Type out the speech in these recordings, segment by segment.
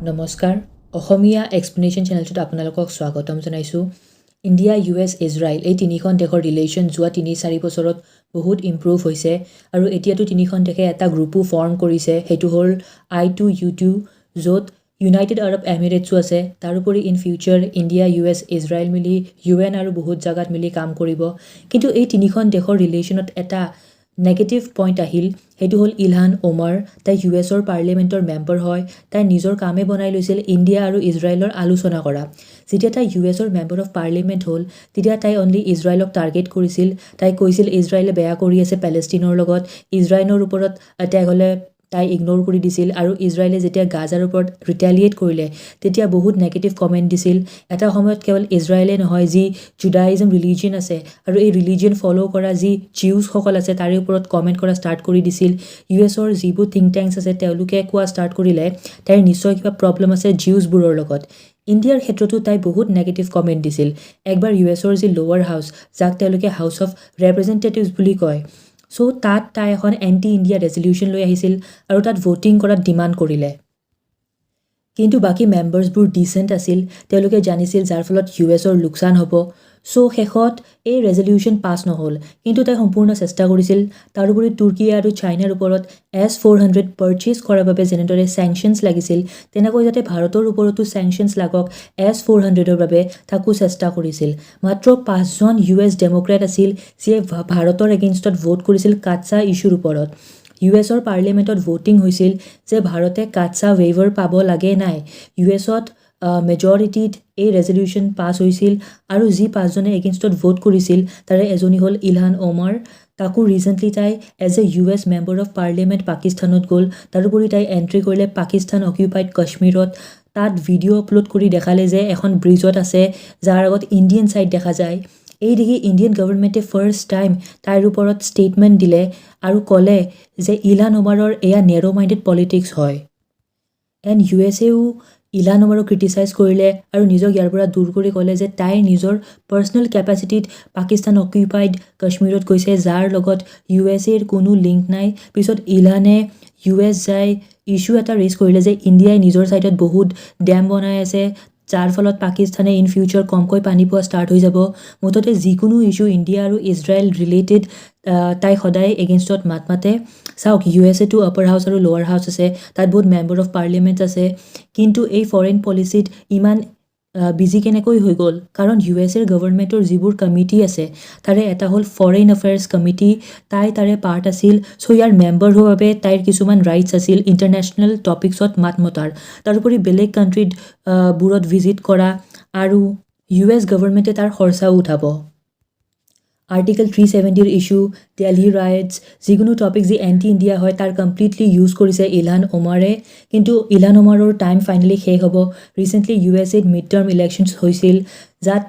নমস্কাৰ, অসমীয়া এক্সপ্লেনেশ্যন চেনেলটোত আপোনালোকক স্বাগতম জনাইছোঁ। ইণ্ডিয়া, ইউ এছ, ইজৰাইল, এই তিনিখন দেশৰ ৰিলেশ্যন যোৱা 3-4 বছৰত বহুত ইম্প্ৰুভ হৈছে আৰু এতিয়াতো তিনিখন দেশে এটা গ্ৰুপো ফৰ্ম কৰিছে। সেইটো হ'ল I2U2, য'ত ইউনাইটেড আৰব এমিৰেটছো আছে। তাৰোপৰি in future India, U S, Israel মিলি ইউ এন আৰু বহুত জেগাত মিলি কাম কৰিব। কিন্তু এই তিনিখন দেশৰ ৰিলেশ্যনত এটা নেগেটিভ পইণ্ট আহিল। সেইটো হ'ল ইলহান ওমৰ। তাই ইউ এছৰ পাৰ্লিয়ামেণ্টৰ মেম্বাৰ হয়। তাই নিজৰ কামেই বনাই লৈছিল ইণ্ডিয়া আৰু ইজৰাইলৰ আলোচনা কৰা। যেতিয়া তাই ইউ এছৰ মেম্বাৰ অফ পাৰ্লিয়ামেণ্ট হ'ল, তেতিয়া তাই অনলি ইজৰাইলক টাৰ্গেট কৰিছিল। তাই কৈছিল ইজৰাইলে বেয়া কৰি আছে পেলেষ্টিনৰ লগত। ইজৰাইলৰ ওপৰত এটেক হ'লে তাই ইগন'ৰ কৰি দিছিল আৰু ইজৰাইলে যেতিয়া গাজাৰ ওপৰত ৰিটেলিয়েট কৰিলে, তেতিয়া বহুত নেগেটিভ কমেণ্ট দিছিল। এটা সময়ত কেৱল ইজৰাইলে নহয়, যি জুডাইজম ৰিলিজিয়ন আছে আৰু এই ৰিলিজিয়ন ফ'ল' কৰা যি জিউজসকল আছে, তাৰে ওপৰত কমেণ্ট কৰা ষ্টাৰ্ট কৰি দিছিল। ইউ এছৰ যিবোৰ থিংক টেংকছ আছে, তেওঁলোকে কোৱা ষ্টাৰ্ট কৰিলে তাইৰ নিশ্চয় কিবা প্ৰব্লেম আছে জিউজবোৰৰ লগত। ইণ্ডিয়াৰ ক্ষেত্ৰতো তাই বহুত নেগেটিভ কমেণ্ট দিছিল। একবাৰ ইউ এছৰ যি লৱাৰ হাউচ, যাক তেওঁলোকে হাউচ অফ ৰেপ্ৰেজেণ্টেটিভছ বুলি কয়, চ' তাত তাই এখন এণ্টি ইণ্ডিয়া ৰেজলিউশ্যন লৈ আহিছিল আৰু তাত ভোটিং কৰাত ডিমাণ্ড কৰিলে। কিন্তু বাকী মেম্বাৰ্ছবোৰ ডিচেণ্ট আছিল। তেওঁলোকে জানিছিল যাৰ ফলত ইউ এছৰ লোকচান হ'ব। চ' শেষত এই ৰেজলিউশ্যন পাছ নহ'ল, কিন্তু তাই সম্পূৰ্ণ চেষ্টা কৰিছিল। তাৰোপৰি তুৰ্কী আৰু চাইনাৰ ওপৰত S-400 purchase কৰাৰ বাবে যেনেদৰে চেংচনছ লাগিছিল, তেনেকৈ যাতে ভাৰতৰ ওপৰতো চেংচনছ লাগক এছ-400ৰ বাবে, তাকো চেষ্টা কৰিছিল। মাত্ৰ পাঁচজন ইউ এছ ডেম'ক্ৰেট আছিল যিয়ে ভাৰতৰ এগেইনষ্টত ভোট কৰিছিল কাটছা ইছ্যুৰ ওপৰত। ইউ এছৰ পাৰ্লিয়ামেণ্টত ভোটিং হৈছিল যে ভাৰতে কাটছা ৱেইভাৰ পাব লাগে নাই। ইউ এছত মেজৰিটিত এই ৰেজলিউশ্যন পাছ হৈছিল আৰু যি পাঁচজনে এগেইনষ্টত ভোট কৰিছিল, তাৰে এজনী হ'ল ইলহান ওমৰ। তাকো ৰিচেণ্টলি তাই as a US member of parliament পাকিস্তানত গ'ল। তাৰোপৰি তাই এণ্ট্ৰি কৰিলে পাকিস্তান অকিউপাইড কাশ্মীৰত। তাত ভিডিঅ' আপলোড কৰি দেখালে যে এখন ব্ৰিজত আছে, যাৰ আগত ইণ্ডিয়ান ছাইড দেখা যায়। এই দেখি ইণ্ডিয়ান গভৰ্ণমেণ্টে ফাৰ্ষ্ট টাইম তাইৰ ওপৰত ষ্টেটমেণ্ট দিলে আৰু ক'লে যে ইলহান ওমাৰৰ এয়া নেৰ' মাইণ্ডেড পলিটিক্স হয়। এণ্ড ইউ এছ এও ইলহান ওমাৰক ক্ৰিটিচাইজ কৰিলে আৰু নিজক ইয়াৰ পৰা দূৰ কৰি ক'লে যে তাইৰ নিজৰ পাৰ্চনেল কেপাচিটিত পাকিস্তান অকিউপাইড কাশ্মীৰত গৈছে, যাৰ লগত ইউ এছ এৰ কোনো লিংক নাই। পিছত ইলহানে ইউ এছ যাই ইছ্যু এটা ৰেইজ কৰিলে যে ইণ্ডিয়াই নিজৰ ছাইডত বহুত ডেম বনাই আছে, যাৰ ফলত পাকিস্তানে ইন ফিউচাৰ কমকৈ পানী পোৱা ষ্টাৰ্ট হৈ যাব। মুঠতে যিকোনো ইছ্যু ইণ্ডিয়া আৰু ইজৰাইল ৰিলেটেড, তাই সদায় এগেইনষ্টত মাত মাতে। চাওক, ইউ এছ এটো আপাৰ হাউচ আৰু লৱাৰ হাউচ আছে, তাত বহুত মেম্বাৰ অফ পাৰ্লিয়ামেণ্ট আছে, কিন্তু এই ফৰেইন পলিচিত ইমান বিজি কেনেকৈ হৈ গ'ল? কাৰণ ইউ এছ এৰ গভৰ্ণমেণ্টৰ যিবোৰ কমিটি আছে, তাৰে এটা হ'ল ফৰেইন এফেয়াৰ্ছ কমিটি। তাই তাৰে পাৰ্ট আছিল। চ' ইয়াৰ মেম্বাৰ হোৱাৰ বাবে তাইৰ কিছুমান ৰাইটছ আছিল ইণ্টাৰনেশ্যনেল টপিকছত মাত মতাৰ, তাৰোপৰি বেলেগ কাণ্ট্ৰিত বোৰত ভিজিট কৰা আৰু ইউ এছ গভৰ্ণমেণ্টে তাৰ খৰচাও উঠাব। আৰ্টিকেল 370ৰ ইছ্যু, দেলহি ৰায়টছ, যিকোনো টপিক যি এণ্টি ইণ্ডিয়া হয়, তাৰ কমপ্লিটলি ইউজ কৰিছে ইলহান ওমাৰে। কিন্তু ইলহান ওমাৰৰ টাইম ফাইনেলি শেষ হ'ব। ৰিচেণ্টলি ইউ এছ এত মিড টাৰ্ম ইলেকশ্যনছ হৈছিল, যাত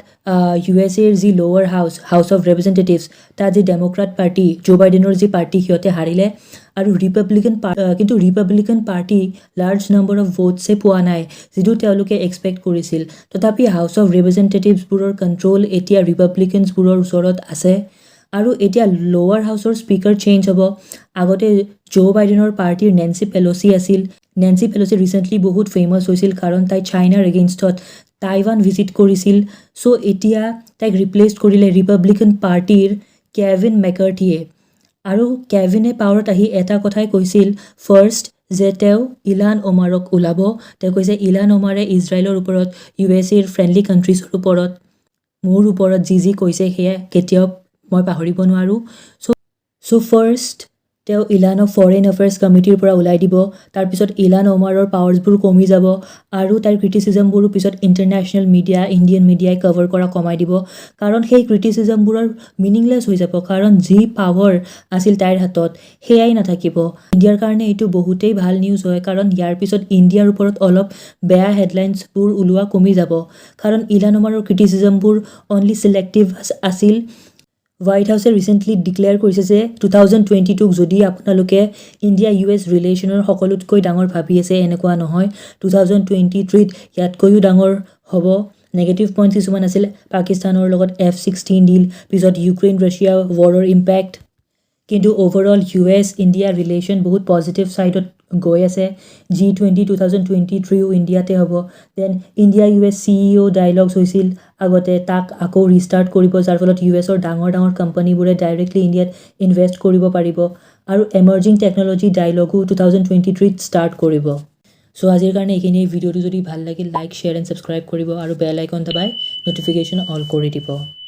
ইউ এছ এৰ যি lower house, house of ৰেপ্ৰেজেণ্টেটিভছ, তাত যি ডেম'ক্ৰেট পাৰ্টি, জ' বাইডেনৰ যি পাৰ্টি, সিহঁতে হাৰিলে আৰু ৰিপাব্লিকান, কিন্তু Republican party large number of ভোটছে পোৱা নাই, যিটো তেওঁলোকে এক্সপেক্ট কৰিছিল। তথাপি হাউচ অফ ৰিপ্ৰেজেণ্টেটিভছবোৰৰ কণ্ট্ৰল এতিয়া ৰিপাব্লিকানছবোৰৰ ওচৰত আছে আৰু এতিয়া লৱাৰ হাউচৰ স্পীকাৰ চেঞ্জ হ'ব। আগতে জ' বাইডেনৰ পাৰ্টীৰ নেন্সি পেলচি আছিল। নেন্সি পেলচি ৰিচেণ্টলি বহুত ফেমাছ হৈছিল, কাৰণ তাই চাইনাৰ এগেইনষ্টত টাইৱান ভিজিট কৰিছিল। চ' এতিয়া তাইক ৰিপ্লেচ কৰিলে ৰিপাব্লিকান পাৰ্টীৰ কেভিন মেকাৰ্থীয়ে আৰু কেভিনে পাৱাৰত আহি এটা কথাই কৈছিল ফাৰ্ষ্ট যে তেওঁ ইলহান ওমাৰক ওলাব। তেওঁ কৈছে, ইলহান ওমাৰে ইজৰাইলৰ ওপৰত, ইউ এছ এৰ ফ্ৰেণ্ডলি কাণ্ট্ৰিজৰ ওপৰত, মোৰ ওপৰত যি যি কৈছে, সেয়া কেতিয়াও মই পাহৰিব নোৱাৰোঁ। চ' ফাৰ্ষ্ট তেওঁ ইলহানক ফৰেইন এফেয়াৰ্ছ কমিটিৰ পৰা ওলাই দিব। তাৰপিছত ইলহান ওমাৰৰ পাৱাৰ্ছবোৰ কমি যাব আৰু তাইৰ ক্ৰিটিচিজমবোৰো পিছত ইণ্টাৰনেশ্যনেল মিডিয়া, ইণ্ডিয়ান মিডিয়াই কভাৰ কৰা কমাই দিব, কাৰণ সেই ক্ৰিটিচিজমবোৰৰ মিনিংলেছ হৈ যাব, কাৰণ যি পাৱাৰ আছিল তাইৰ হাতত, সেয়াই নাথাকিব। ইণ্ডিয়াৰ কাৰণে এইটো বহুতেই ভাল নিউজ হয়, কাৰণ ইয়াৰ পিছত ইণ্ডিয়াৰ ওপৰত অলপ বেয়া হেডলাইনছবোৰ ওলোৱা কমি যাব, কাৰণ ইলহান ওমাৰৰ ক্ৰিটিচিজমবোৰ অনলি চিলেক্টিভ আছিল। হোৱাইট হাউচে ৰিচেণ্টলি ডিক্লেয়াৰ কৰিছে যে 2022ক যদি আপোনালোকে ইণ্ডিয়া ইউ এছ ৰিলেশ্যনৰ সকলোতকৈ ডাঙৰ ভাবি আছে, এনেকুৱা নহয়। 2023ত ইয়াতকৈও ডাঙৰ হ'ব। নেগেটিভ পইণ্ট কিছুমান আছিল, পাকিস্তানৰ লগত এফ-16 ডিল, পিছত ইউক্ৰেইন ৰাছিয়া ৱাৰৰ ইম্পেক্ট। কিন্তু overall U S India relation positive পজিটিভ ছাইডত গৈ আছে। G20 2023ও ইণ্ডিয়াতে হ'ব। Then India US CEO dialogues হৈছিল আগতে, তাক আকৌ ৰিষ্টাৰ্ট কৰিব, যাৰ ফলত ইউ এছৰ ডাঙৰ ডাঙৰ কোম্পানীবোৰে ডাইৰেক্টলি ইণ্ডিয়াত ইনভেষ্ট কৰিব পাৰিব। আৰু এমাৰ্জিং টেকন'লজি ডাইলগো 2023ত ষ্টাৰ্ট কৰিব। চ' আজিৰ কাৰণে এইখিনি। ভিডিঅ'টো যদি ভাল লাগিল, লাইক, শ্বেয়াৰ এণ্ড ছাবস্ক্ৰাইব কৰিব আৰু বেল আইকন দবাই ন'টিফিকেশ্যন অল কৰি দিব।